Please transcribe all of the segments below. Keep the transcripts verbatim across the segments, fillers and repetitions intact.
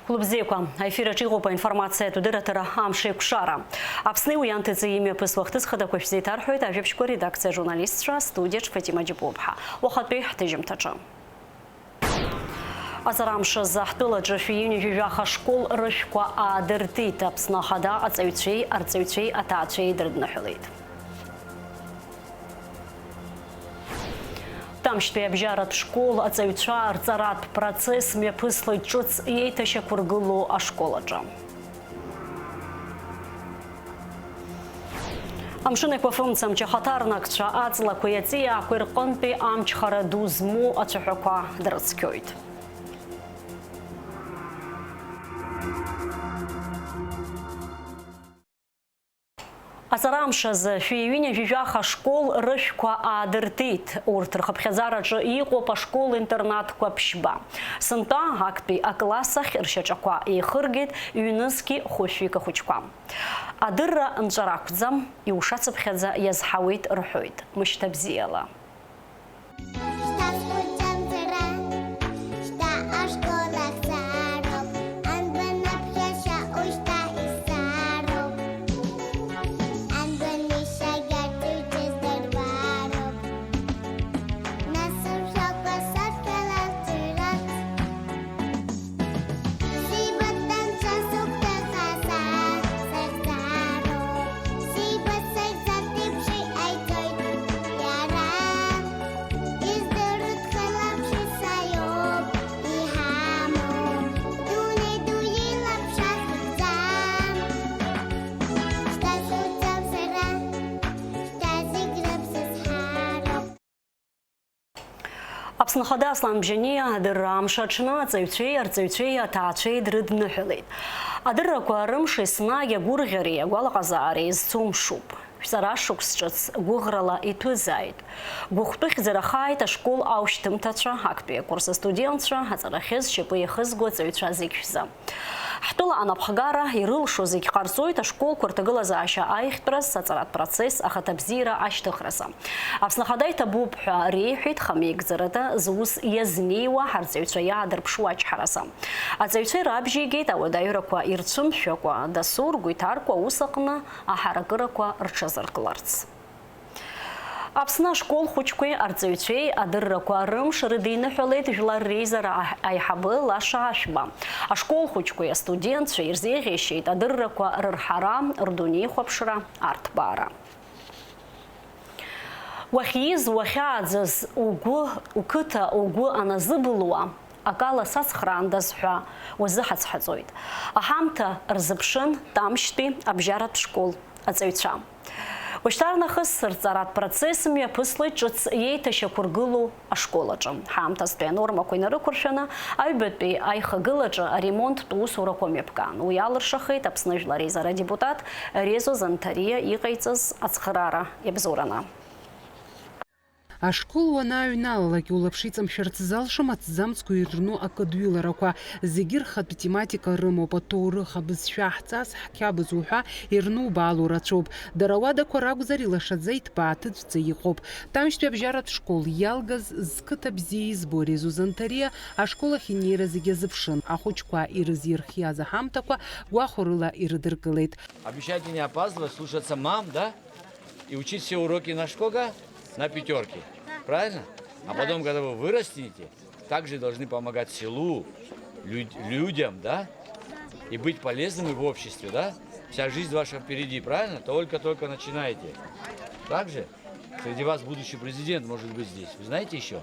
Хәлыбзиақәа, аефир аҿы иҟоуп аинформациатә дырраҭара «Амш еиқәшара». Аԥсни уи анҭыҵи имҩаԥысуа ахҭыс хадақәа шәзеиҭарҳәоит ажәабжьқәа редакциа ажурналистцәа, астудиаҿ Фатима Џьапуаԥҳа. Уахатәи ҳҭыжьымҭаҿы. Аҵара амш азы ҳтәылаҿы шәи ҩынҩажәи жәаха школ рышәқәа аадыртит. Аԥсны Ахада аҵаҩцәеи арҵаҩцәеи аҭаацәеи дрыдныҳәалеит. Тамшьтәи абжьаратә школ аҵаҩцәа рҵаратә процесс мҩаԥыслоит ҿыц еиҭашьақәыргылоу ашкол аҿы. Амшын еиқәафымцамч ахаҭарнакцәа аҵлақәеи аҵиаақәеи рҟынтәи амчхара ду змоу ацәаҳәақәа дрыцқьоит. Аҵара амш азы шәи ҩынҩажәи жәаха школ рышәқәа аадыртит. Урҭ рхыԥхьаӡараҿы иҟоуп ашкол-интернатқәа ԥшьба. Сынтәа актәи акласс ахь ршьаҿақәа еихыргеит ҩнызқьи хәышәҩык ахәыҷқәа. Адырра нҵәара ақәӡам, иушацыԥхьаӡа иазҳауеит рҳәоит. Мышьҭа бзиала. Шьҭа схәыҷымзара, шьҭа ашкол ахь саароуп, анбан аԥхьашьа ушьҭа исзаароуп. Анбан ишьа гьарҭ иуҭаз дырбароуп. Нас сыршәақәа садгьыл ахь дрыраԥс. Сибат данца сыгәҭаха сааит, сахьӡароуп. Сибат сахьӡартә еиԥш иҟаиҵоит иара. Издырыт хылаԥшҩы саиоуп иҳамоу. Дунеи ду илаԥш ахьӡам. Шьҭа схәыҷуп сара, шьҭа зегь рыԥсызҳароуп. Аԥсны Ахада Аслан Бжьаниа адырра амш аҽны аҵаҩцәеи арҵаҩцәеи аҭаацәеи дрыдныҳәалеит. Адыррақәа рымш еснагь агәырӷьареи агәалаҟазаареи зцу мшуп. Шәҵара шықәс ҿыц гәыӷрала иҭәызааит. Гәыхәтәы хьӡара хааит ашкол аушьҭымҭацәа, актәи акурс астудентцәа, аҵарахьы зшьапы иахызго аҵаҩцәа зегь шәзы. Ҳтәыла анапхгара ирылшо зегь ҟарҵоит ашколқәа рҭагылазаашьа аихтәраз, аҵаратә процесс ахаҭабзиара ашьҭыхразы. Аԥсны Ахада иҭабуп ҳәа реиҳәеит хамеигӡарада зус иазнеиуа ҳарҵаҩцәа иаадырԥшуа ачҳаразы. Аҵаҩцәа ирабжьеигеит ауадаҩрақәа ирцәымшәакәа, дасу ргәы иҭаркуа аус аҟны аҳаракырақәа рҽазыркларц. Аԥсны ашкол хәыҷқәеи арҵаҩцәеи адыррақәа рымш рыдиныҳәалеит Жәлар реизара аҳ-, аиҳабы Лаша Ашәба. Ашкол хәыҷқәеи астудентцәеи ирзеиӷьеишьеит адыррақәа рырҳара, рдунеихәаԥшра, арҭбаара. Уахьиз, уахьааӡаз, угәы, уқыҭа угәы аназыбылуа, акала сацхраандаз ҳәа уазыҳацҳаҵоит. Аҳамҭа рзыԥшын Тамшьтәи абжьаратә школ аҵаҩцәа. Уажәшьҭарнахыс рҵаратә процесс мҩаԥыслоит ҿыц еиҭашьақәыргылоу ашкол аҿы. Ҳаамҭазтәи анормақәа инарықәыршәаны, аҩбатәи аихагылаҿы аремонттә усурақәа мҩаԥган. Уи алыршахеит Аԥсны Жәлар Реизара адепутат Резо Занҭариа иҟаиҵаз ацхыраара иабзоураны. Ашкол уанааҩналалак, улаԥш иҵамшәарц залшом аҭӡамцқәа ирну акыдҩыларақәа. Зегьы рхатә тематика рымоуп, аҭоурых, абызшәа, ҳҵас, ҳқьабз уҳәа ирнубаало рацәоуп. Дара ауадақәа ракәзар, илашаӡа иҭбааҭыцәӡа иҟоуп. Тамшьтәи абжьаратә школ иалгаз зқыҭа бзиа избо Резо Занҭариа ашкол ахь инеира зегьы азыԥшын, ахәыҷқәа ирызирхиаз аҳамҭақәа гәахәарыла ирыдыркылеит. Обещайте не опаздывать, слушаться мам, да? И учить все уроки на что, га? На пятёрки. Правильно? А потом, когда вы вырастете, также должны помогать селу, люд-, людям, да? И быть полезными в обществе, да? Вся жизнь ваша впереди, правильно? Только-только начинаете. Так же? Среди вас будущий президент может быть здесь. Вы знаете ещё?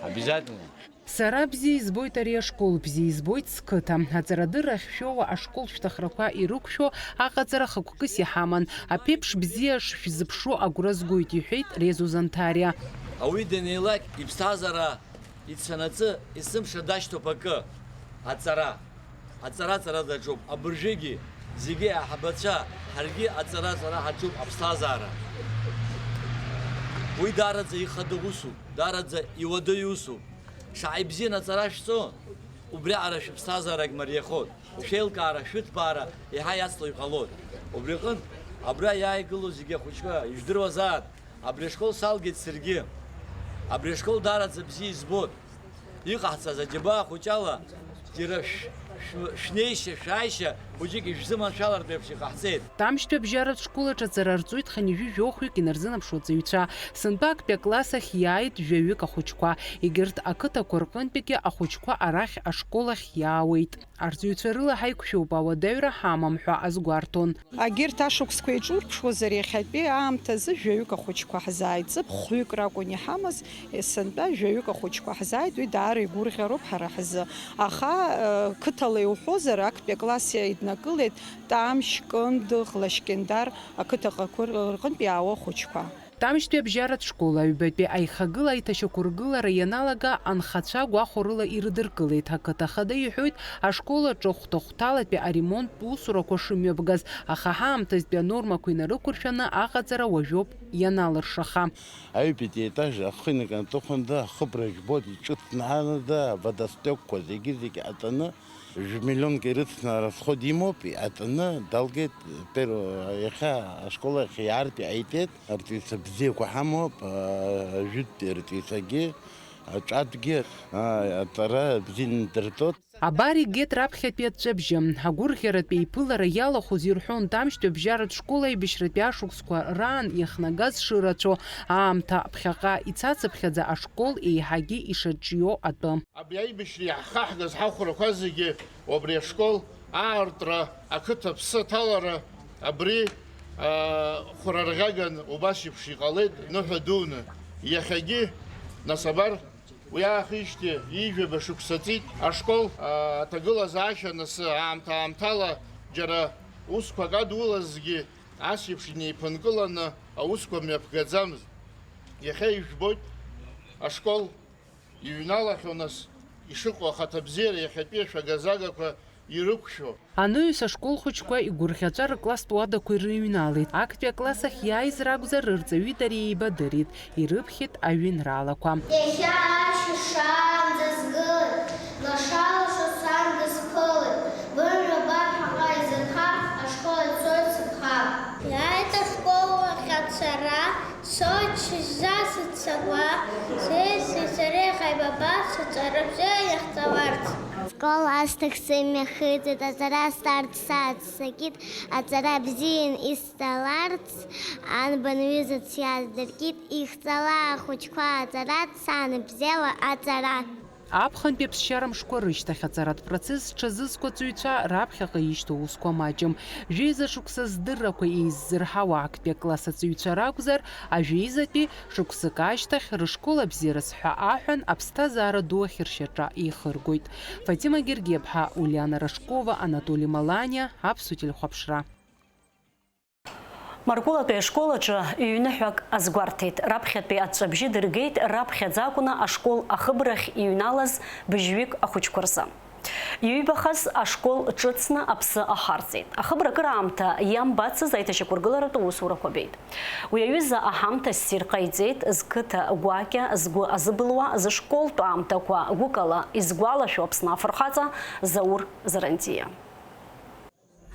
Обязательно. Сара бзиа избоит ари ашкол, бзиа избоит сқыҭа. Аҵарадырра ахьшәоуа ашкол шәҭахрақәа ирықәшәо аҟаҵара хықәкыс иҳаман. Аԥеиԥш бзиа шшәзыԥшу агәра згоит, иҳәеит Резо Занҭариа. Ауаҩы данеилак, иԥсҭазаара ицанаҵы, есымша дашьҭоуп акы, аҵара. Аҵара аҵара даҿуп. Абыржәгьы зегьы аиҳабацәа, ҳаргьы аҵара аҵара ҳаҿуп, аԥсҭазаара. Уи даараӡа ихадоу усуп, даараӡа иуадаҩу усуп. Шаҟа ибзианы аҵара шәҵо, убриаҟара шәыԥсҭазаарагь мариахоит. Шәеилкаара, шәыҭбаара еиҳа иацло иҟалоит. Убри аҟынтә, абра иааигылоу зегьы ахәыҷқәа ижәдыруазаап, абри ашкол салгеит саргьы. Абри ашкол даараӡа бзиа избоит. Иҟаҳҵаз аџьабаа хәыҷала Џьара шә-, шә-, шәнеишьа, шәааишьа хәыҷык ишәзыманшәалартә еиԥш иҟаҳҵеит. Тамшьтәи абжьаратә школ аҿы аҵара рҵоит хынҩажәи жәохәҩык инарзынаԥшуа аҵаҩцәа. Сынтәа актәи акласс ахь иааит жәаҩык ахәыҷқәа. Егьырҭ ақыҭақәа рҟынтәигьы ахәыҷқәа арахь ашкол ахь иаауеит. Арҵаҩцәа рыла ҳаиқәшәоуп, ауадаҩра ҳамам ҳәа азгәарҭон. Егьырҭ ашықәсқәа еиҿурԥшуазар, иахьатәи аамҭазы жәаҩык ахәыҷқәа ҳзааит. Ҵыԥх хәҩык ракәын иҳамаз, есынтәа жәаҩык ахәыҷқәа ҳзааит, уи даара игәырӷьароуп ҳара ҳзы. Аха, э, қыҭала иуҳәозар, актәи акласс иднакылеит Тамшь, Кындыӷ, Лашькьындар ақыҭақәа рҟынтә иаауа ахәыҷқәа. Тамшьтәи абжьаратә школ аҩбатәи аихагыла аиҭашьақәыргылара ианалага, анхацәа гәахәарыла ирыдыркылеит. Ақыҭа ахада иҳәоит, ашкол аҿы хәҭа-хәҭалатәи аремонттә усурақәа шымҩаԥгаз, аха ҳаамҭазтәи анормақәа инарықәыршәаны аҟаҵара уажәоуп ианалыршаха. Аҩбатәи аетаж ахы инаганы аҵыхәанда ахыбра жәбоит, иҿыцнаанада, аводостокқәа зегьы-зегьы аҵаны, Жәмиллионк ирыцны арасход имоуп, иҟаҵаны далгеит, перво-, иахьа ашкол ахь иаартә иҟаиҵеит, арҵаҩцәа бзиақәа ҳамоуп, аа, жәытәтәи арҵаҩцәагьы, аҿатәгьы, аа, аҵара бзианы дырҵоит. Абар игеит раԥхьатәи аҵәҵәабжьы. Агәырӷьаратә еиԥылара иалахәыз ирҳәон Тамшьтәи абжьаратә школ аибашьратәи ашықәсқәа раан иахнагаз шырацәоу аамҭа, ԥхьаҟа ицацыԥхьаӡа ашкол еиҳагьы ишаҿио атәы. Абри аибашьра иаҳхаҳгаз ҳахәрақәа зегьы убри ашкол аартра, ақыҭа аԥсы аҭалара, абри, аа, хәра рӷьаган убас еиԥш иҟалеит ныҳәа дуны. Иахьагьы, нас абар, уи аахижьҭеи ҩажәаба шықәса ҵит. Ашкол, аа, аҭагылазаашьа анасы, аамҭа-аамҭала џьара усқәак адулазгьы ас еиԥш инеиԥынкыланы аусқәа мҩаԥгаӡамызт. Иахьа ижәбоит, ашкол иҩналахьоу, нас, ишыҟоу ахаҭабзиара иахьатәи ашәага-загақәа ирықәшәо. Анаҩс ашкол хәыҷқәа игәырӷьаҵәа рыкласстә уадақәа ирыҩналеит. Актәи акласс ахь иааиз ракәзар, рырҵаҩи дареи еибадырит, ирыԥхьеит ажәеинраалақәа. Иахьа ашьыжь шаанӡа сгылан, лаша-лашо сан дысԥылеит, бымҩа баԥхьаҟа изырхап, ашкол ицоит сыԥхап. Иааит ашкол ахь ацара. Сочча сзасыццакуа, сеи сареи ҳаибабарц, аҵара бзиа иахьҵаларц. Скол ашьҭахь сымҩахыҵит, аҵара старц саццакит, аҵара бзиан исҵаларц, анбан ҩыза сиаздыркит, ихҵала ахәыҷқәа аҵара, сан ибзиала аҵара. Аԥхынтәи аԥсшьара мшқәа рышьҭахь аҵаратә процесс зҽазызкуа аҵаҩцәа раԥхьаҟа ишьҭоу усқәа маҷым. Жәеиза шықәса здыррақәа еиззырҳауа актәи акласс аҵаҩцәа ракәзар, ажәеизатәи шықәсык ашьҭахь рышкол абзиараз ҳәа аҳәан аԥсҭазаара ду ахь ршьаҿа еихыргоит. Фатима Гергиаԥҳа, Улиана Рашкова, Анатоли Маланиа, Аԥсуа телехәаԥшра. Маркулатәи ашкол аҿы ҩныҳәак азгәарҭеит. Раԥхьатәи аҵәҵәабжьы дыргеит раԥхьаӡа акәны ашкол ахыбрахь иҩналаз быжьҩык ахәыҷқәа рзы. Иҩбахаз ашкол ҿыцны аԥсы ахарҵеит. Ахыбра акыраамҭа иамбацыз аиҭашьақәыргыларатә усурақәа беит. Уи аҩыза аҳамҭа ссир ҟаиҵеит зқыҭа гәакьа згәы азыбылуа, зышколтә аамҭақәа гәыкала изгәалашәо Аԥсны афырхаҵа Заур Зарандиа.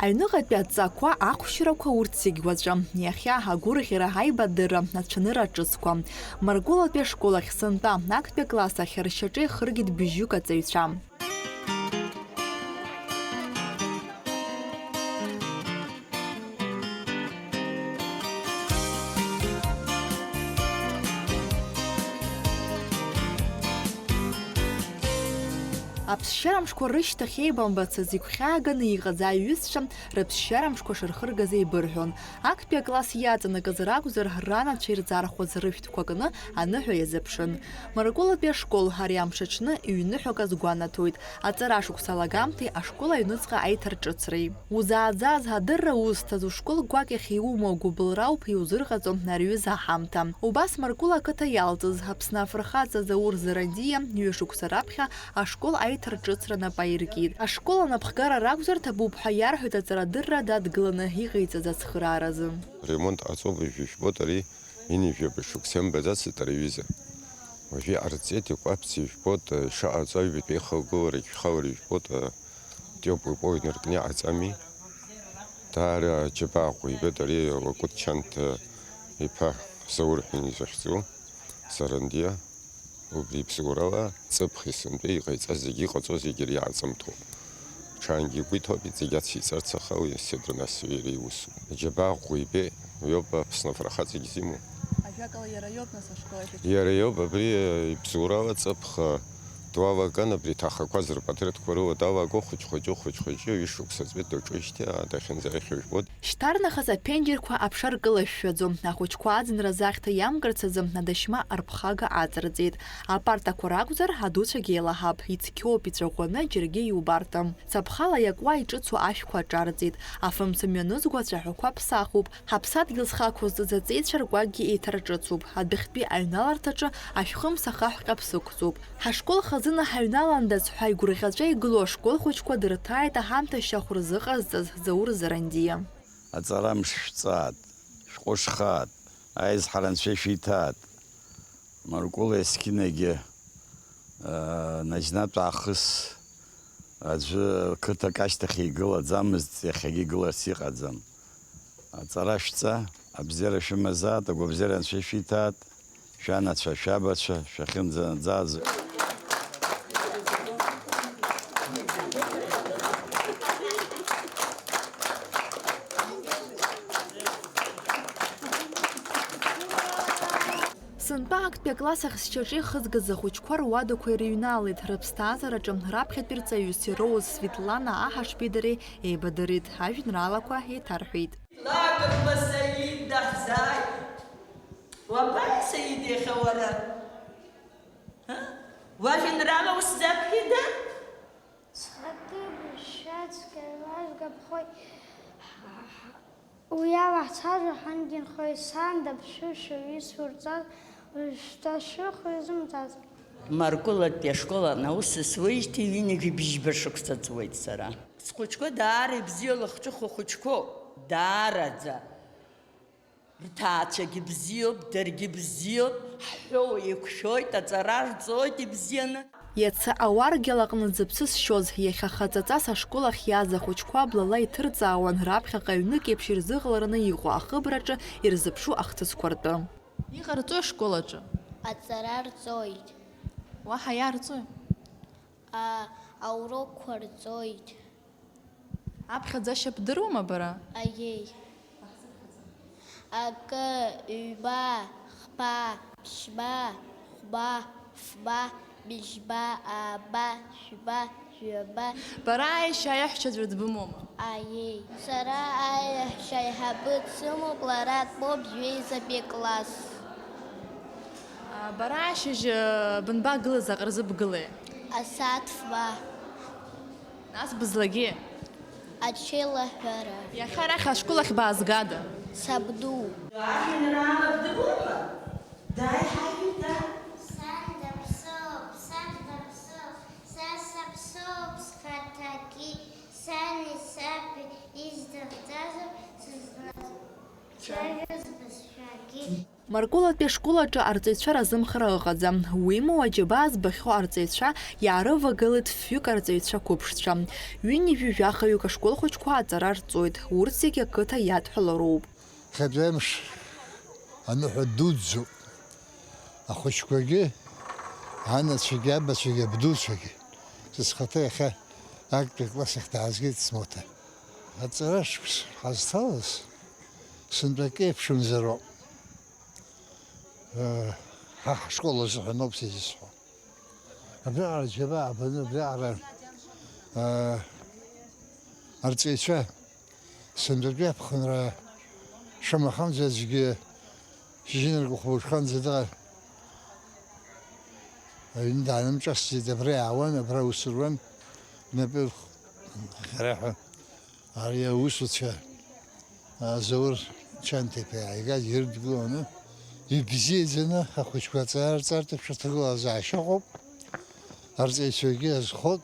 Аҩныҟатәи адҵақәа, ахәшьрақәа урҭ зегь уаҵәы. Иахьа агәырӷьара, аибадырра, ацәанырра ҿыцқәа. Маркулатәи ашкол ахь сынтәа, актәи акласс ахь ршьаҿа ихыргеит быжьҩык аҵаҩцәа. Аԥсшьара мшқәа рышьҭахь еибамбацыз игәхьааганы иҟаз аиҩызцәа рыԥсшьара мшқәа шырхыргаз еибырҳәон. Актәи акласс иаҵанакыз ракәзар, ранацәа ирзаархәаз рышәҭқәа кны аныҳәа иазыԥшын. Маркулатәи ашкол ари амш аҽны ҩныҳәак азгәанаҭоит. Аҵара шықәса алагамҭеи ашкол аҩныҵҟа аиҭарҿыцреи. Узааӡаз адырра узҭаз ушкол гәакьахь иумоу агәыбылра ауп иузырҟаҵо ари аҩыза аҳамҭа. Убас Маркула ақыҭа иалҵыз Аԥсны афырхаҵа Заур Зарандиа ҩышықәса раԥхьа ашкол аиҭарҿыцра нап аиркит. Ашкол анапхгара ракәзар ҭабуп ҳәа иарҳәоит аҵарадырра дадгыланы иҟаиҵаз ацхырааразы. Ремонт ҟаҵоуп, ижәбоит ари. Ҩынҩажәа шықәса имбаӡацызт ари аҩыза. Уажәы иҟарҵеит, икәаԥӡа ижәбоит, ишаҟарҵо аҩбатәи ихагыларагь шәхалар ижәбоит, ҵиоуп, ипо инаркны иҟарҵами. Даара џьабаа ӷәӷәа ибеит ари Лакәыт Чанҭа иԥа Заур ҳәа изыхьӡу, Зарандиа. Убри ибзоурала ҵыԥхи сынтәеи иҟаиҵаз зегьы, иҟаҵоу зегьы иара иааҵымҭоуп. Ҽаангьы игәы иҭоуп зегьы ацеиҵарц, аха уи Седр Насыҩ иара иусуп. Џьабаа ӷәӷәа ибеит, уи ауп Аԥсны афырхаҵагь зимоу. Ажәакала, иара иоуп, нас, ашкол иахьа. Иара иоуп, абри, э, ибзоурала ҵыԥх, э, дуалаган, абри аҭахақәа зырпатреҭқәа рыла далаго, хәыҷ-хәыҷы, хәыҷ-хәыҷы, ҩышықәса ҵуеит, даҿыжьҭеи, аа, дахьынӡа иахьа ижәбоит. Шьҭарнахыс аԥенџьырқәа аԥша ркылышәшәаӡом. Ахәыҷқәа аӡынразы ахьҭа иамгарц азы адашьма арԥхага аҵарҵеит. Апартақәа ракәзар, адуцәагьы еилаҳап, ицқьоуп, иҵәаӷәаны џьаргьы иубартам. Цаԥхала иакуа иҿыцу ашәқәа аҿарҵеит. Афымца мҩанызго ацәаҳәақәа ԥсахуп. Ҳаԥсадгьыл зхы ақәызҵаз аҵеицәа ркәакьгьы еиҭарҿыцуп. Адәахьтәи аҩналарҭаҿы ашәхымс ахаҳә ҟьаԥ сықәҵоуп. Ҳашкол хазына ҳаҩналандаз ҳәа игәырӷьаҵәа игылоу ашколхәыҷқәа дырҭааит аҳамҭа шьахә рзыҟазҵаз Заур Зарандиа. Аҵара мшы шәҵаат, шәҟәышхаат, аизҳара анцәа ишәиҭаат. Маркәыла есқьынагьы, аа, наџьнатә аахыс аӡәы қыҭак ашьҭахь игылаӡамызт, иахьагьы игыларц иҟаӡам. Аҵара шәҵа, абзиара шәымазаат, агәабзиара анцәа ишәиҭаат, шәанацәа, шәабацәа, шәахьынӡанаӡааӡо. Сынтәа актәи акласс ахьчаҿы ихызгаз ахәыҷқәа руадақәа ирыҩналеит, рыԥсҭазаараҿы раԥхьатәи рҵаҩыс ироуз Светлана Аҳашбеи дареи еибадырит, ажәеинраалақәа еиҭарҳәеит. Лакрба Саид даҳзааит. Уабаи, Саид, иахьа уара? Ҳа? Уажәеинраала усзаԥхьеда? Схатәы бызшәа цәгьала жәгабхоит. Уи ала ҳцәажәо ҳангьынхоит, сан даԥшәышәа исурҵаз, шәҭашәыхә изымҵаз. Маркәылатәи ашкол анаус сызуеижьҭеи ҩынҩажәи бжьба шықәса ҵуеит сара. Схәыҷқәа даара ибзиоу лахҿыху хәыҷқәоуп, даараӡа. Рҭаацәагьы бзиоуп, даргьы бзиоуп, ҳҳәоу еиқәшәоит, аҵара рҵоит ибзианы. Иацы ауаргьала аҟны зыԥсы сшьоз, иахьа хаҵаҵас ашкол ахь иааз ахәыҷқәа блала иҭырҵаауан раԥхьаҟа ҩнык еиԥш ирзыҟалараны иҟоу ахыбраҿы ирзыԥшу ахҭысқәа ртәы. Иҟарҵои ашкол аҿы? Аҵара рҵоит. Уаҳа иарҵои? А, аурокқәа рҵоит. Аԥхьаӡашьа бдыруама бара? Аиеи. Акы, ҩба, хԥа, ԥшьба, хәба, фба, быжьба, ааба, шәба, жәаба. Бара аиашьа аиаҳәшьаӡәра дбымоума? Аиеи. Сара аиаҳәшьа аиҳабы дсымоуп, лара дтәоуп жәеизатәи акласс. А, бара ашьыжь, а, бынбагылаз аҟырзы бгылеи? Асааҭ фба. Нас бызлагьы? Аҽеилаҳәара. Иахьа арахь ашкол ахь баазгада? Сабду. Ажәеинраала бдыруама? Дааи ҳажәи, дааи. Сан даԥсоуп, саб даԥсоуп, са саԥсоуп схаҭагьы, сани саби издырҵазоуп сызлаз. Цәажәоз бызшәагьы. Маркәылатәи ашкол аҿы арҵаҩцәа разымхара ыҟаӡам. Уимоу, аџьабаа збахьоу арҵаҩцәа иаарывагылеит фҩык арҵаҩцәа қәыԥшцәа. Ҩынҩажәи жәахаҩык ашкол хәыҷқәа аҵара рҵоит. Урҭ зегьы ақыҭа иадҳәалароуп. Хабжамш аныҳәа дуӡӡоуп. Ахәыҷқәагьы, анацәагьы, абацәагьы, абдуцәагьы. Са схаҭа иахьа актәи акласс ахь даазгеит смоҭа. Аҵара шықәс ҳазҭалаз сынтәа акы еиԥшымзароуп. Ҳа ҳашкол азыҳәан ауп сызсҳәо. Абриаҟара џьабаа баны, абриаҟара, аа, арҵаҩцәа, сынтәатәи аԥхынра шамахамзар аӡәгьы шьыжьынрак хәба шықәсанӡа дыҟан. Аҩны даанымҿасӡеит, абра иаауан, абра аус руан, бнапы хьараҳәа. Ари аусуцәа, а, Заур Чанҭа-иԥа иааигаз ирыдгыланы, ибзиаӡаны ахәыҷқәа аҵара рҵарҭа шәаҭагылазаашьа ыҟоуп, арҵаҩцәагьы азхоит.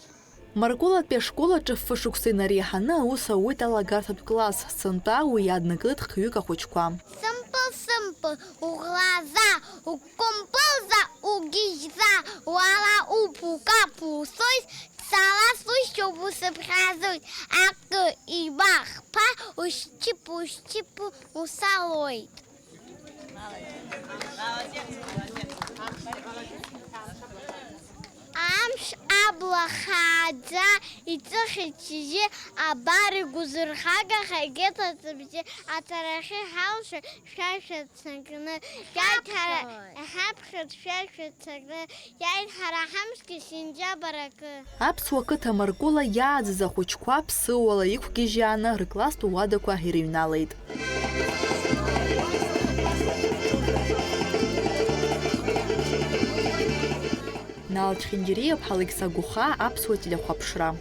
Маркәылатәи ашкол аҿы фышықәса инареиҳаны аус ауеит алагарҭатә класс, сынтәа уи иаднакылеит хҩык ахәыҷқәа. Сымпыл, сымпыл, уӷлаза, укәымпылза, угьежьза, уара уԥукаԥусоит, Сара сушьҭоуп, усыԥхьаӡоит, акы ибахԥа, ушьҭыԥ, ушьҭыԥ, усалоит. Амш абла хааӡа иҵыхьеит шьыжьы, абар игәазырхагахеит аҵыҭбжьы, аҵарахьы ҳалшоит шәа шәыццакны, иааит ҳара, ҳаԥхьоит шәа шәыццакны, иааит ҳара ҳамшгьы сентиабр акы. Аԥсуа қыҭа Маркула иааӡаз ахәыҷқәа ԥсыуала иқәгьежьааны рыкласстә уадақәа ирыҩналеит. Нал Чхиндириа-ԥҳа, Алықьса Гәыхаа, Аԥсуа телехәаԥшра.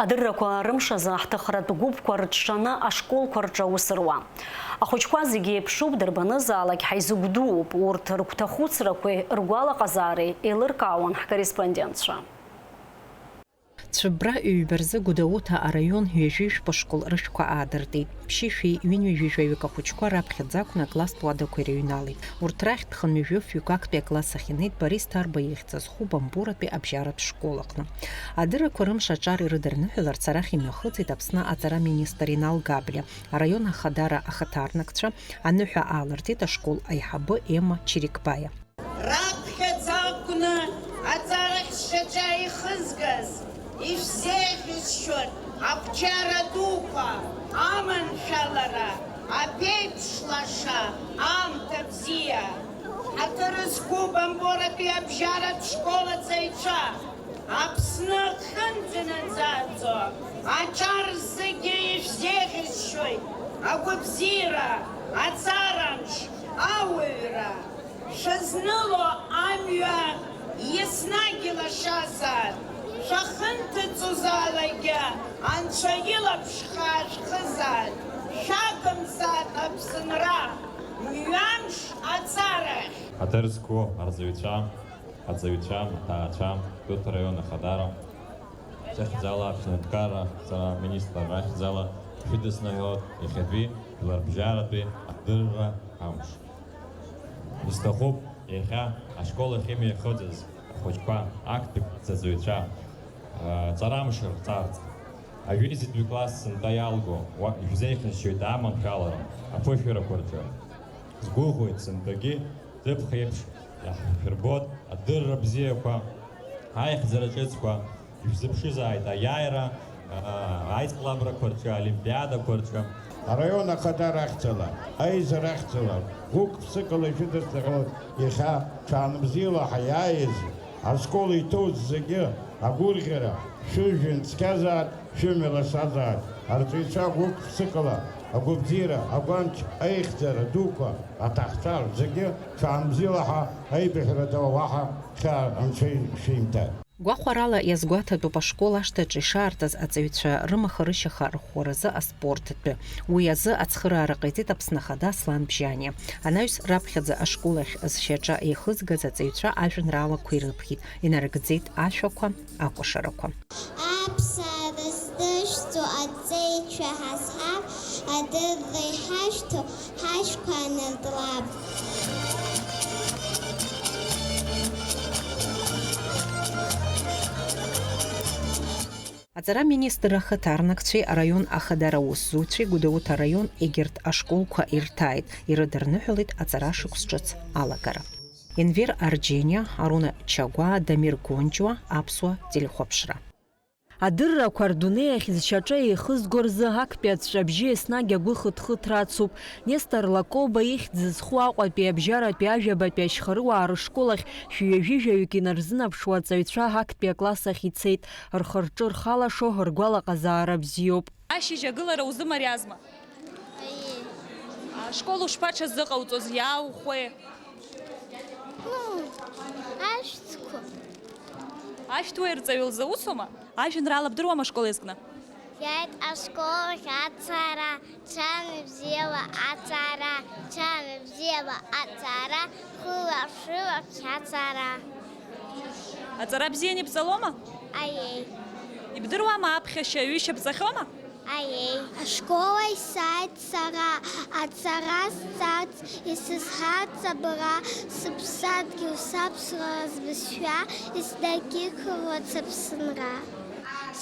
Адыррақәа рымш азы аҳҭыхратә гәыԥқәа рыҽшаны ашколқәа рҿы аус руа. Ахәыҷқәа зегьы еиԥшуп, дырбанызаалак ҳаизыгәдууп, урҭ рыгәҭахәыцрақәеи ргәалаҟазаареи еилыркаауан ҳкорреспондентцәа. Цәыббра ҩба рзы Гәдоуҭа араион ҩажәи жәпа школ рышәқәа аадыртит. Ԥшьышәи ҩынҩажәи жәаҩык ахәыҷқәа раԥхьаӡа акәны акласстә уадақәа ирыҩналеит. Урҭ рахьтә хынҩажәи фҩык актәи акласс ахь инеит Борис Ҭарба ихьӡ зху Бамборатәи абжьаратә школ аҟны. Адыррақәа рымш аҿар ирыдырныҳәаларц арахь имҩахыҵит Аԥсны аҵара министр Инал Габлиа, араион ахадара ахаҭарнакцәа, аныҳәа аалыртит ашкол аиҳабы Емма Чирикбаиа. Раԥхьаӡа акәны аҵарахь шьаҿа ихызгаз, ишәзеиӷьасшьоит ақәҿиара дуқәа, аманшәалара, аԥеиԥш лаша, аамҭа бзиа. Ҳаҭыр зқәу Бамборатәи абжьаратә школ аҵаҩцәа, Аԥсны ахьынӡанаӡааӡо аҿар зегьы ишәзеиӷьасшьоит агәабзиара, аҵарамш, ауаҩра. Шәызныло амҩа еснагь илашазаап, шәахьынҭыҵуазаалакгьы Анцәа илаԥш хаашәхызаап, шәагымзаап Аԥсынра, мҩамш аҵарахь. Ҳаҭыр зқәу арҵаҩцәа, аҵаҩцәа, аҭаацәа, Гәдоуҭа раион ахадара, Ахьӡала Аԥсны аҳәынҭқарра аҵара аминистрра ахьӡала шәыдысныҳәалоит иахьатәи жәларбжьаратәи адырра амш. Исҭахуп иахьа ашкол ахь имҩахыҵыз ахәыҷқәа, актәи аҵаҩцәа, ҵарамш рыҟарҵарц. Ажәеизатәи класс сынтәа иалго, уа ишәзеиӷьасшьоит аманшәалара аԥышәарақәа рҿы. Сгәыӷуеит сынтәагьы Ҭыԥх еиԥш иаҳшәырбоит адырра бзиақәа, аихьӡара ҿыцқәа, ишәзыԥшызааит аиааира, аа, аицлабрақәа рҿы, аолимпиадақәа рҿы. Араион ахадара ахьӡала, аизара ахьӡала, гәык-ԥсыкала ишәыдысныҳәалоит иахьа ҽаанбзиала ҳаиааиз, ашкол иҭоуз зегьы агәырӷьара шәыжәҩан цқьазаат, шәымҩа лашазаат, арҵаҩцәа гәык-ԥсыкала агәабзиара, агәамч, аихьӡара дуқәа, аҭахцәа зегьы ҽаанбзиала ҳәа аибыхьра ду уаҳа хьаа Анцәа ишәимҭааит. Гәахәарала иазгәаҭатәуп ашкол ашҭаҿы ишаартыз аҵаҩцәа рымаха-рышьаха рӷәӷәаразы аспорт атәы. Уи азы ацхыраара ҟаиҵеит Аԥсны Ахада Аслан Бжьаниа. Анаҩс раԥхьаӡа ашкол ахь зшьаҿа еихызгаз аҵаҩцәа ажәеинраалақәа ирыԥхьеит, инарыгӡеит ашәақәа, акәашарақәа. Аԥсаара здышәҵо аҵеицәа ҳазҳап, адырра иҳашәҭо ҳажәқәа аныртлап. Аҵара аминистрра ахаҭарнакцәеи араион ахадара аусзуҩцәеи Гәдоуҭа араион егьырҭ ашколқәа ирҭааит, ирыдырныҳәалеит аҵара шықәс ҿыц алагара. Енвер Арџьениа, Аруна Чагәаа, Дамир Гонџьуа, Аԥсуа телехәаԥшра. Адыррақәа рдунеи ахь зшьаҿа еихызго рзы актәи аҵәҵәабжьы еснагь агәы хыҭхыҭра ацуп. Нестор Лакоба ихьӡ зху Аҟәатәи абжьаратәи ажәабатәи ашьхарыуаа рышкол ахь шәҩажәи-жәаҩык инарзынаԥшуа аҵаҩцәа актәи акласс ахь ицеит. Рхы-рҿы рхалашо, ргәалаҟазаара бзиоуп. Ашьыжь агылара узымариазма? Аиеи. Ашкол ушԥаҽазыҟауҵоз, иааухәеи? Ну, ашәҭқәа. Ашәҭуа ирҵаҩы лзы усума? Ажәеинраала бдыруама ашкол иазкны? Иааит ашкол ахь аҵара, ҽанбзиала аҵара, ҽанбзиала аҵара, хыла-шыла шәаҵара. Аҵара бзианы ибҵалома? Аиеи. Ибдыруама аԥхьашьа, аҩышьа бҵахьоума? Аиеи. Ашкол ахь сааит сара, аҵара сҵарц, исызҳарц абра, сыԥсадгьыл, саԥсуара, сбызшәа, еснагь иқәларц Аԥсынра.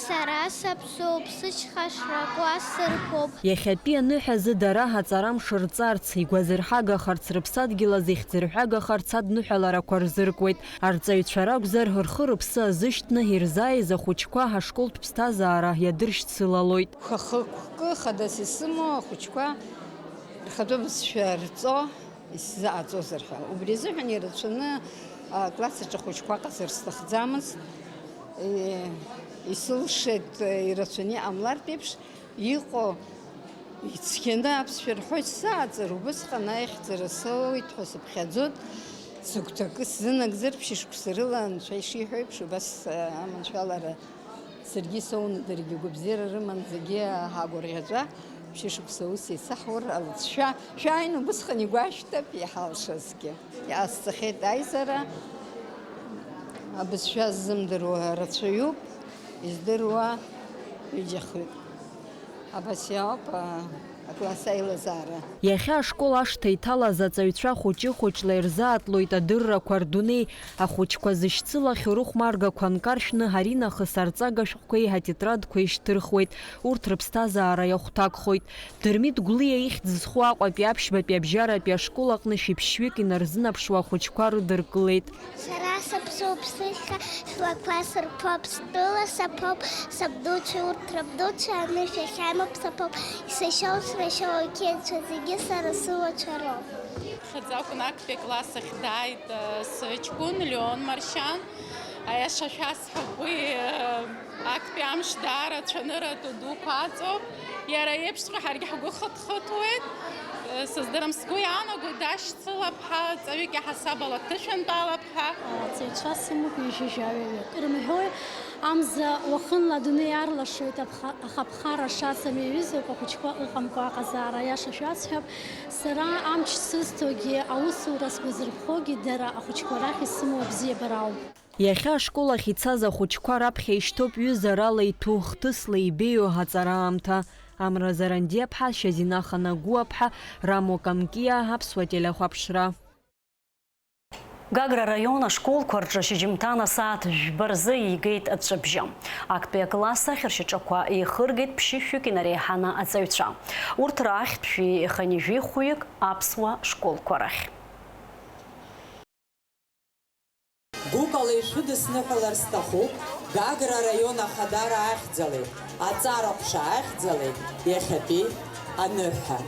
Сара саԥсуоуп, сышьха шракуа сырԥоуп. Иахьатәи аныҳәа азы дара аҵара мшырҵарц, игәазырҳагахарц, рыԥсадгьыл азы ихьӡырҳәагахарц адныҳәаларақәа рзыркуеит. Арҵаҩцәа ракәзар, рхы-рыԥсы азышьҭны ирзааиз ахәыҷқәа ҳашколтә ԥсҭазаара иадыршьцылалоит. Хахыккы хадас исымоу ахәыҷқәа рхатәы бызшәа рҵо исзааӡозар ҳәа. Убри азыҳәан ирацәаны акласс аҿы ахәыҷқәа ҟазар сҭахӡамызт. Исылшеит, ирацәаны иҟамлартә еиԥш иҟоу, ицқьаны аԥсшәа рҳәоит сзааӡар, убысҟан аихьӡара соуеит ҳәа сыԥхьаӡоит. Сыгәҭакы сзынагӡар, ԥшьышықәса рыла анцәа ишиҳәо еиԥш, убас аманшәалара саргьы соуны даргьы гәабзиара рыман, зегьы ҳагәырӷьаҵәа, ԥшьышықәса ус еицаҳур алҵшәа, шәааины убысҟан игәашәҭап иҳалшазгьы. Иҟасҵахьеит аизара, абызшәа ззымдыруа рацәаҩуп, издыруа ҩыџьахҩык. Абас иоуп акласс аилазаара. Иахьа ашкол ашҭа иҭалаз аҵаҩцәа хәыҷы-хәыҷла ирзаатлоит адыррақәа рдунеи. Ахәыҷқәа зышьцылахьоу рыхәмаргақәа нкаршәны аринахыс арҵага шәҟәқәеи атетрадқәеи шьҭырхуеит, урҭ рыԥсҭазаара иахәҭакхоит. Дырмит Гәлиа ихьӡ зху Аҟәатәи аԥшьбатәи абжьаратәи ашкол аҟны шәиԥшьҩык инарзынаԥшуа ахәыҷқәа рыдыркылеит. Сара саԥсуоуп, сышьха шрақәа сырԥоуп, стәыла саԥоуп, сабдуцәа урҭ рабдуцәа анышә ахьамоуп саԥоуп, исашьоу срашьоу ақьиацәа зегьы сара сылацәа роуп. Хьаӡ акәын актәи акласс ахь дааит сыҷкәын Леон Маршьан. Аиаша шәасҳәап, уи актәи амш даара цәанырратәы дуқәа аҵоуп. Иара иеиԥшҵәҟьа ҳаргьы ҳгәы хыҭхыҭуеит. Сыздырам, сгәы иаанагоит дашьцылап ҳәа, ҵаҩык иаҳасаб ала дҭышәынтәалап ҳәа. Аҵаҩцәа сымоуп ҩажәи жәаҩаҩык. Ирымҳәои, амза уахынла адунеи иаарлашоит, аха аԥхарра шацым иаҩызоуп ахәыҷқәа ыҟамкәа аҟазаара. Аиаша шәасҳәап, сара амч сызҭогьы, аусура сгәазырԥхогьы дара ахәыҷқәа рахь исымоу абзиабара ауп. Иахьа ашкол ахь ицаз ахәыҷқәа раԥхьа ишьҭоуп ҩызарала иҭәу, хҭысла ибеиоу аҵара аамҭа. Амра Зарандиаԥҳа, Шьазина Ханагәыаԥҳа, Рамо Камкиа, Аԥсуа телехәаԥшра. Гагра араион ашколқәа рҿы шьыжьымҭан асааҭ жәба рзы игеит аҵәҵәабжьы. Актәи акласс ахь ршьаҿақәа еихыргеит ԥшьышәҩык инареиҳаны аҵаҩцәа. Урҭ раахьтә жәеи хынҩажәи хәҩык аԥсуа школқәа рахь. Гәыкала ишәыдысныҳәалар сҭахуп Гагра араион ахадара ахьӡалеи аҵара ҟәша ахьӡалеи иахьатәи аныҳәа.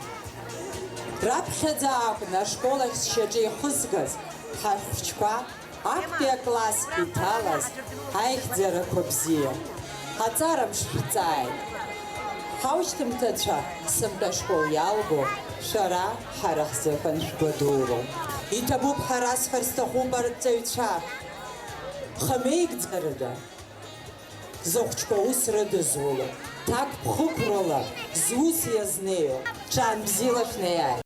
Раԥхьаӡа акәын ашкол ахь сшьаҿа ихызгаз ҳахәыҷқәа актәи акласс иҭалаз аихьӡарақәа бзиа. Аҵара мшшәҵааит. Ҳаушьҭымҭацәа сынтәа ашкол иалго шәара ҳара ҳзыҳәан шәгәадуроуп. Иҭабуп ҳәа расҳәар сҭахуп арҵаҩцәа. Хамеигӡарада зыхәҷқәа аус рыдызуло, ҭакԥхықәрала зус иазнеиуа, ҽаан бзиала шәнеиааит.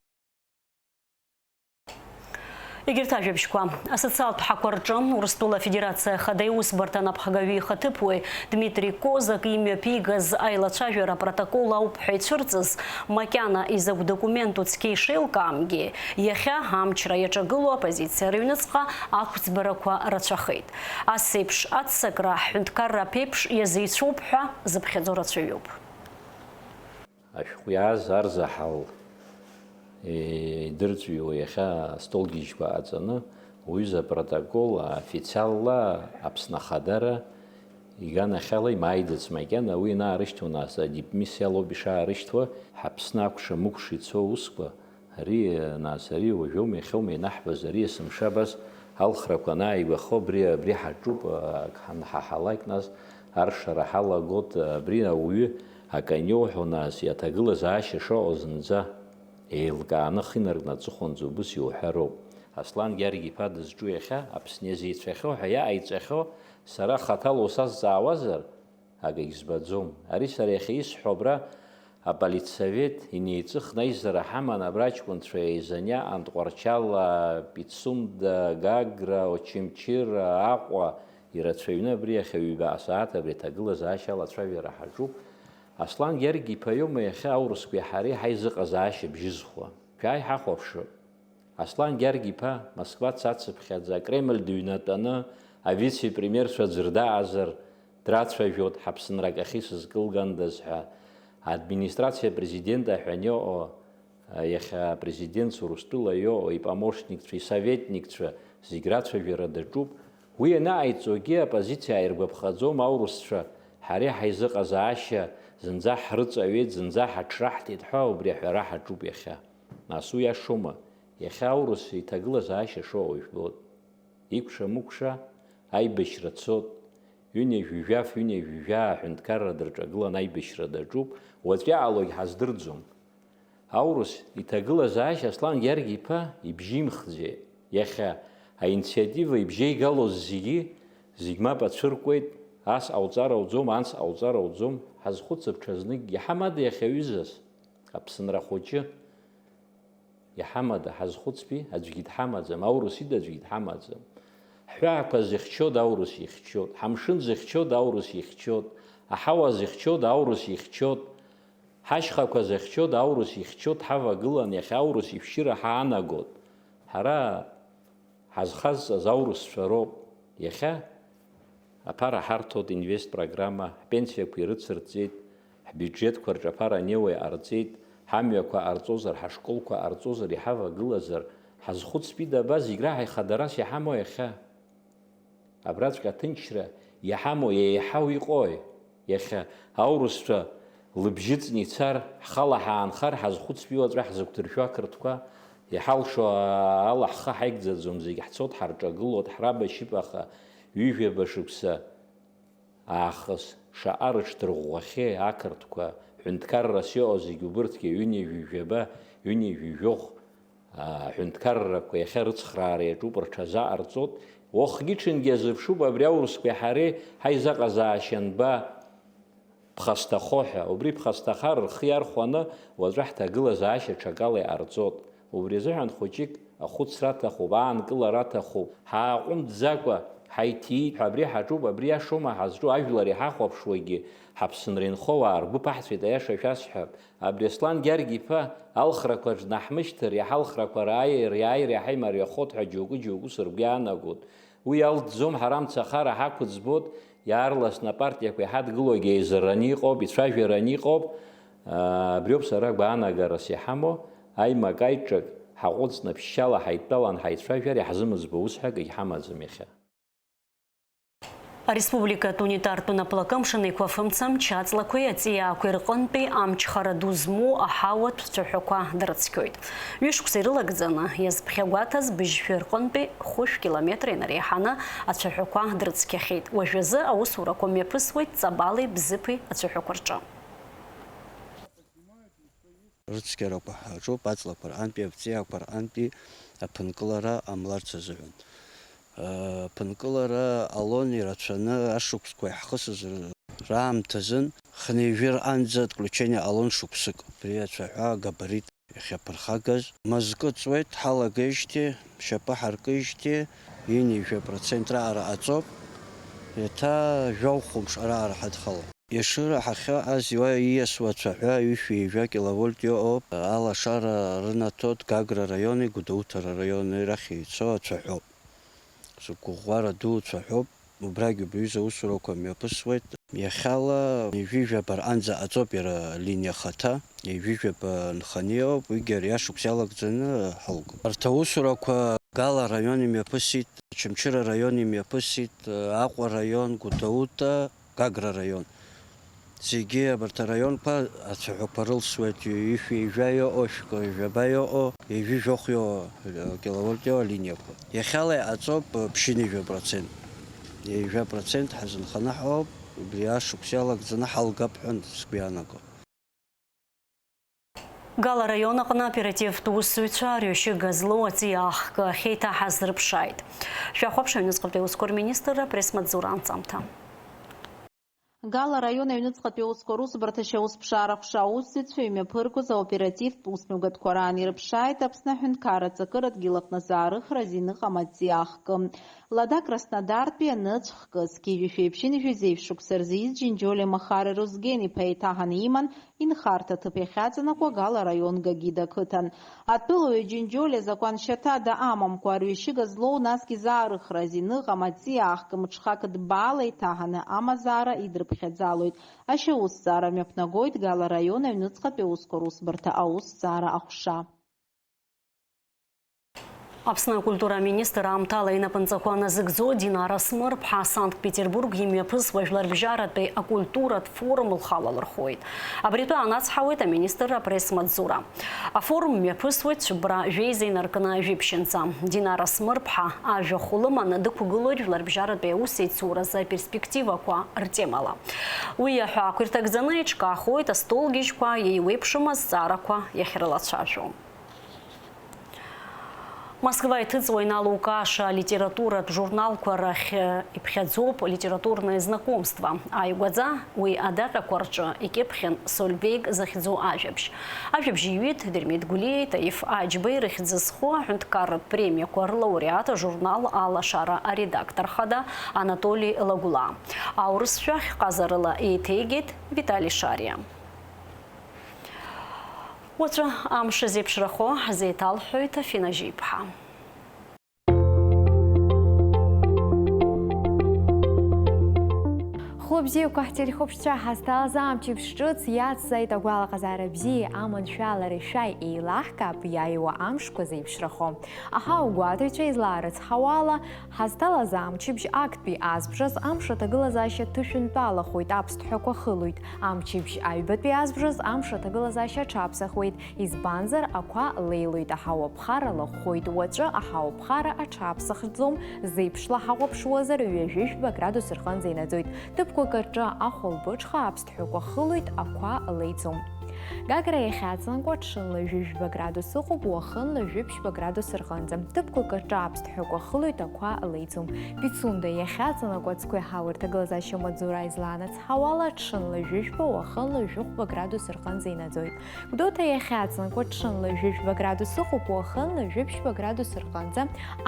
Егьырҭ ажәабжьқәа. Асоциалтә ҳақәа рҿы Урыстәыла Афедерациа Ахада Иусбарҭа анапхгаҩы ихаҭыԥуаҩ Дмитри Козак имҩаԥигаз аилацәажәара апротокол ауп ҳәа ицәырҵыз, макьана изакә документу цқьа ишеилкаамгьы, иахьа амчра иаҿагылоу аоппозициа рыҩныҵҟа ақәӡбарақәа рацәахеит. Ас еиԥш аццакра ҳҳәынҭқарра аԥеиԥш иазеицәоуп ҳәа зыԥхьаӡо рацәаҩуп. Ашәҟәы иааз арзаҳал идырҵәиуа иахьа астолгьежьқәа ҟаҵаны, уҩыза апротокол официалла Аԥсны Ахадара иганахьала имааиӡац макьана, уи ианаарышьҭуа, нас адипмиссиа лоуп ишаарышьҭуа, ҳАԥсны акәша-мыкәша ицо аусқәа, ари, нас, ари уажәоума, иахьоума ианаҳбаз, ари есымша абас алхрақәа анааигәахо, абри, абри ҳаҿуп, ак ҳанҳаҳалак, нас, аршара ҳалагот, абри ауаҩы акы аниоуҳәо, нас, иаҭагылазаашьа шыҟоу зынӡа еилкааны ахы инаркны аҵыхәанӡа убыс иуҳәароуп. Аслан Гьаргь-иԥа дызҿу иахьа Аԥсны иазеицәахьоу ҳәа иаҟаиҵахьоу сара хаҭала усазҵаауазар, акагь збаӡом. Ари сара иахьа исҳәо абра аполитсовет инеиҵыхны аизара ҳаман, абра аҷкәынцәа еизаны иаҟан Тҟәарчал, Пицунда, Гагра, Очамчыра, Аҟәа, ирацәаҩны абри иахьа ҩба асааҭ абри аҭагылазаашьа алацәажәара ҳаҿуп. Аслан Гьаргь-иԥа иоума иахьа аурысқәеи ҳареи ҳаизыҟазаашьа бжьызхуа? Шәааи ҳахәаԥшып. Аслан Гьаргь-иԥа Москва дцацыԥхьаӡа, Кремль дыҩнатәаны авице-премьерцәа аӡәыр даҟазар, Драцәажәоит, ҳаԥсынра акахьы сызкылгандаз ҳәа. Администрациа президент аҳәан иҟоу, иахьа апрезидент Урыстәыла иоуа, ипомощникцәа, исоветникцәа зегь рацәажәара даҿуп. Уи ианаҟаиҵогьы апозициа ааиргәаԥхаӡом, аурысцәа ҳара ҳаизыҟазаашьа зынӡа ҳрыҵаҩеит, зынӡа ҳаҽраҳҭеит ҳәа убри аҳәара ҳаҿуп иахьа. Нас уи иашоума? Иахьа аурыс иҭагылазаашьа шоуа жәбоит. Икәша-мыкәша аибашьра цот, ҩынҩажәи жәаф, ҩынҩажәи жәаа аҳәынҭқарра дырҿагылан аибашьра даҿуп, уаҵәы иҟалогь ҳаздырӡом. Аурыс иҭагылазаашьа Аслан Гьаргь-иԥа ибжьимхӡеит. Иахьа аинициатива ибжьеигалоз зегьы, зегь мап ацәыркуеит, ас ҟауҵар ауӡом, анс ҟауҵар ауӡом, ҳазхәыцып ҽазнык, иаҳамада иахьа аҩызас, Аԥсынра хәыҷы? Иҳамада, ҳазхәыцби, аӡәгьы дҳамаӡам, аурыс ида аӡәгьы дҳамаӡам. Ҳҳәаақәа зыхьчода, аурыс ихьчоит, ҳамшын зыхьчода, аурыс ихьчоит, аҳауа зыхьчода, аурыс ихьчоит, ҳашьхақәа зыхьчода, аурыс ихьчоит, ҳавагылан иахьа аурыс ишәшьыра ҳаанагот. Ҳара ҳазхазҵаз аурысцәа роуп. Иахьа аԥара ҳарҭоит инвест программа, ҳпенсиақәа ирыцырҵеит, ҳбиуџьетқәа рҿы аԥара анеиуа иҟарҵеит, ҳамҩақәа ҟарҵозар, ҳашколқәа ҟарҵозар, иҳавагылазар, ҳазхәыцтәи даба зегь раҳа ихадарас иҳамоу иахьа? Абраҵәҟьа аҭынчра иҳамоу еиҳау иҟои? Иахьа аурысцәа лыбжьы ҵны ицар, ҳхала ҳаанхар, ҳазхәыцтәи уаҵәы ҳзықәдыршәо ақырҭқәа, иҳалшо ала ҳхы ҳаигӡаӡом, зегь ҳцот, ҳарҿагылот, ҳрабашьып, аха ҩажәаба шықәса аахыс шаҟа рыҽдырӷәӷәахьеи ақырҭқәа, ҳәынҭқаррас иҟоу зегь убырҭгьы ҩынҩажәи жәаба, ҩынҩажәи жәохә, Аҳәынҭқаррақәа иахьа рыцхраара иаҿуп, рҽазаҟарҵоит. Уахгьы-ҽынгьы иазыԥшуп абри аурысқәеи ҳареи ҳаизыҟазаашьа анба ԥхасҭахо ҳәа. Убри ԥхасҭахар рхы иархәаны уаҵәы ҳҭагылазаашьа ҽакала иҟарҵоит. Убри азыҳәан хәыҷык ахәыцра аҭахуп, аанкылара аҭахуп. Ҳааҟәымҵӡакәа ҳаиҭиит ҳәа абри ҳаҿуп, абри иашоума ҳазҿу, ажәлар иҳахәаԥшуагьы ҳаԥсынра инхо уаа ргәы ԥаҳҵәеит, аиаша шәасҳәап. Абри Аслан Гьаргь-иԥа алхрақәа рзы днаҳмышьҭыр, иаҳа алхрақәа рааир, иааир иаҳа имариахоит ҳәа џьоукы-џьоукы сыргәы иаанагоит. Уи иалҵӡом, ҳара амцахара ҳақәыӡбоит, иаарласны апартиақәа иҳадгылогьы еизарраны иҟоуп, ицәажәараны иҟоуп. Абриоуп сара гәаанагарас иҳамоу, аимак-аиҿак ҳаҟәыҵны ԥшьшьала ҳаидтәалан ҳаицәажәар иаҳзымыӡбо усҳәак егьҳамаӡам иахьа. Ареспубликатә унитартә наплакы амшын еиқәафымца, амч аҵлақәеи аҵиаақәеи рҟынтәи амчхара ду змоу аҳауатә цәаҳәақәа дрыцқьоит. Ҩышықәса ирылагӡаны иазԥхьагәаҭаз быжьшәа рҟынтәи хәышә километр инареиҳаны ацәаҳәақәа дрыцқьахьеит. Уажәазы аусурақәа мҩаԥысуеит Ҵабали Бзыԥи ацәаҳәақәа рҿы. Рыцқьарақәа ҳаҿуп, аҵлақәа рҟынтәи, аҵиаақәа рҟынтәи аԥынкылара ҟамларц азыҳәан. Аԥынкылара ҟалон ирацәаны, ашықәсқәа иаҳхысыз раамҭазын, хынҩажәи рҟынӡа отключение ҟалон шықәсык. Убри ацәаҳәа агабарит иахьаԥырхагаз. Мызкы ҵуеит, ҳалагеижьҭеи, шьапы ҳаркыижьҭеи, ҩынҩажәа процент раҟара ҟаҵоуп, еиҭа жәохә хәымш раҟара ҳадхалон. Ешыра ҳахьыҟаз уа ииасуа ацәаҳәа ҩышәи ҩажәа киловольт иоуп, алашара рынаҭоит Гагра раиони Гәдоуҭа раиони рахь еицәоу ацәаҳәоуп. Сгәыӷәӷәара ду цәаҳәоуп, убрагь убри аҩыза аусурақәа мҩаԥысуеит. Иахьала ҩажәи жәаба рҟынӡа ҟаҵоуп иара алиниа ахаҭа, ҩажәи жәаба нханы иҟоуп, уигьы ари ашықәс иалагӡаны ҳалгоуп. Арҭ аусурақәа Гала араион имҩаԥысит, Очамчыра араион имҩаԥысит, Аҟәа араион, Гәдоуҭа, Гагра араион. Зегьы абарҭ араионқәа ацәаҳәақәа рылсуеит, ҩышәи ҩажәа иоуа, шәкы жәаба иоуа, ҩажәи жәохә иоуа киловольт иоуа алиниақәа. Иахьала иҟаҵоуп ԥшьынҩажәа процент. Ҩажәа процент ҳазынханы ҳҟоуп, убри ашықәс иалагӡаны ҳалгап ҳәа сгәы иаанаго. Гала араион аҟны аоперативтә усзуҩцәа арҩашьыга злоу аҵиаа ахкы ахьеиҭаҳаз рыԥшааит. Шәахәаԥш аҩныҵҟатәи аусқәа рминистрра апресс-маҵзура анҵамҭа. Гала араион аҩныҵҟатәи аусқәа русбарҭа ашьаусԥшаара аҟәша аусзуҩцәа имҩаԥыргоз аоперативтә усмҩаԥгатәқәа раан ирыԥшааит Аԥсны аҳәынҭқарра аҵакыратә гьыл аҟны заарыхра азин ыҟам аҵиаахкы. Лада Краснодартәи аныцә хкы, зқьи жәшәи ԥшьынҩажәи зеижә шықәса рзы ииз Џьынџьолиа Махара Рузген-иԥа еиҭаҳаны иман, инхарҭа аҭыԥ иахьаҵанакуа Гала араион Гагида ақыҭан. Атәылауаҩ Џьынџьолиа закәан шьаҭада амамкәа, арҩашьыга злоу, насгьы заарыхра азин ыҟам аҵиаахк мҽхак дбаала иҭаҳаны амазаара идырԥхьаӡалоит. Ашьаусҭҵаара мҩаԥнагоит Гала араион аҩныҵҟатәи аусқәа русбарҭа аусҭҵаара аҟәша. Аԥсны акультура аминистр аамҭала инапынҵақәа назыгӡо Динара Смыр-ԥҳа Санкт-Петербург имҩаԥысуа жәларбжьаратәи акультуратә форум лхала лырхуеит. Абри атәы аанацҳауеит аминистрра апресс-маҵзура. Афорум мҩаԥысуеит цәыббра жәеиза инаркны жәиԥшьынӡа. Динара Смыр-ԥҳа ажәахә лыманы дықәгылоит жәларбжьаратәи аусеицуразы аперспективақәа ртемала. Уи аҳәаақәа ирҭагӡаны еиҿкаахоит астолгьежьқәа, еиуеиԥшым азҵаарақәа иахьрылацәажәо. Москва иҭыҵуа иналукааша алитературатә журналқәа рахь иԥхьаӡоуп Литературное знакомство. Ааигәаӡа уи адаҟьақәа рҿы икьыԥхьын Сольвеиг захьӡу ажәабжь. Ажәабжь иҩит Дырмит Гәлиеи Таиф Аџьбеи рыхьӡ зху аҳәынҭқарратә премиақәа рлауреат, ажурнал Алашара аредактор хада Анатоли Лагәлаа. Аурысшәа хьҟазарыла еиҭеигеит Витали Шариа. Уаҵәы амш зеиԥшрахо ҳзеиҭалҳәоит Афина Жьиԥҳа. Хәлыбзиақәа ҳтелехәаԥшцәа, ҳазҭалаз амчыбжь ҿыц иацзааит, агәалаҟазаара бзиеи аманшәалареи шәааи еилаҳкаап иааиуа амшқәа зеиԥшрахо. Аҳауагәаҭаҩцәа излаарыцҳауа ала, ҳазҭалаз амчыбжь актәи азбжаз амш аҭагылазаашьа ҭышәынтәалахоит, аԥсҭҳәақәа хылоит. Амчыбжь аҩбатәи азбжаз амш аҭагылазаашьа аҽаԥсахуеит, избанзар, ақәа леилоит, аҳауа ԥхара лахәхоит. Уаҵәы аҳауа ԥхара аҽаԥсахӡом, зеиԥшла ҳахәаԥшуазар, ҩажәи жәба градус рҟынӡа инаӡоит. Ҭыԥқәак рҿы ахәылбыҽха аԥсҭҳәақәа хылоит, ақәа леиӡом. Гагра иахьаҵанакуа ҽынла ҩажәи жәба градус ыҟоуп, уахынла ҩажәи ԥшьба градус рҟынӡа. Ҭыԥқәак рҿы аԥсҭҳәақәа хылоит, ақәа леиӡом. Пицунда иахьаҵанакуа ацқәеи аҳауеи рҭагылазаашьа маҵзура излаанацҳауа ала, ҽынла ҩажәи жәба, уахынла ҩажәи хәба градус рҟынӡа инаӡоит. Гәдоуҭа иахьаҵанакуа ҽынла ҩажәи жәба градус ыҟоуп, уахынла ҩажәи ԥшьба градус рҟынӡа,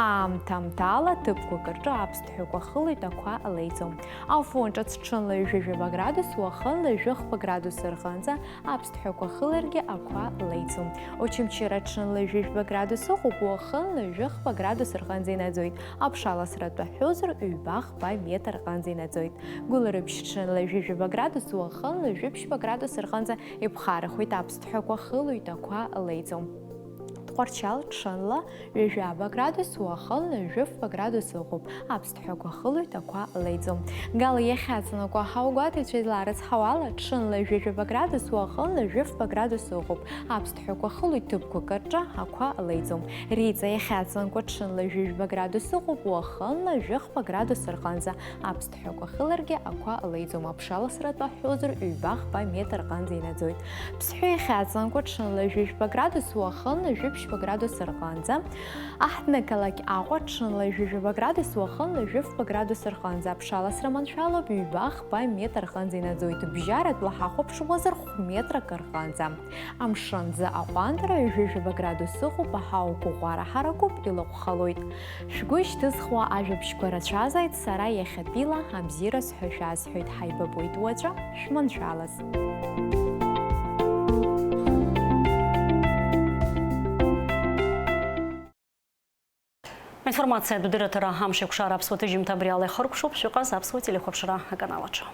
аамҭа-аамҭала ҭыԥқәак рҿы аԥсҭҳәақәа хылоит, ақәа леиӡом. Афон ҿыц ҽынла ҩажәи жәаба градус, уахынла ҩажәи хәба градус рҟынӡа, аԥсҭҳәақәа хыларгьы ақәа леиӡом. Очамчыра ҽынла ҩажәи жәба градус ыҟоуп, уахынла ҩажәи хәба градус рҟынӡа инаӡоит. Аԥшаласра атәы ҳҳәозар, ҩба-хԥа метр рҟынӡа инаӡоит. Гәылрыԥшь ҽынла ҩажәи жәаба градус, уахынла ҩажәи ԥшьба градус рҟынӡа иԥхарахоит, аԥсҭҳәақәа хылоит, ақәа леиӡом. Тҟәарчал ҽынла ҩажәаба градус, уахынла ҩажәи фба градус ыҟоуп, аԥсҭҳәақәа хылоит, ақәа леиӡом. Гала иахьаҵанакуа аҳауагәаҭаҩцәа излаарыцҳауа ала, ҽынла ҩажәаба градус, уахынла ҩажәи фба градус ыҟоуп, аԥсҭҳәақәа хылоит, ҭыԥқәак рҿы ақәа леиӡом. Риҵа иахьаҵанакуа ҽынла ҩажәаба градус ыҟоуп, уахынла ҩажәи хба градус рҟынӡа, аԥсҭҳәақәа хыларгьы ақәа леиӡом, аԥшаласра атәы ҳҳәозар, ҩба-хԥа метр рҟынӡа инаӡоит. Ԥсҳәы иахьаҵанакуа ҽынла ҩажәи жәба градус, уахынла ҩажәи ԥшьба градус рҟынӡа. Аҳҭнықалақь Аҟәа ҽынла ҩажәи жәаба градус, уахынла ҩажәи фба градус рҟынӡа. Аԥшаласра маншәалоуп, ҩба-хԥа метр рҟынӡа инаӡоит. Бжьаратәла ҳахәаԥшуазар, хә метрак рҟынӡа. Амшын ӡы аҟәандара ҩажәи жәаба градус ыҟоуп, аҳауа гәыӷәара ҳаракуп, илаҟәхалоит. Шәгәы ишьҭызхуа ажәабжьқәа рацәазааит, сара иахьатәила абзиара сҳәо шәасҳәоит, ҳаибабоит уаҵәы, шәманшәалаз. Аинформациатә дырраҭара амш еиқәшара аԥсуа ҭыжьымҭа абри ала ихыркәшоуп, шәыҟаз аԥсуа телехәаԥшра аканал аҿы.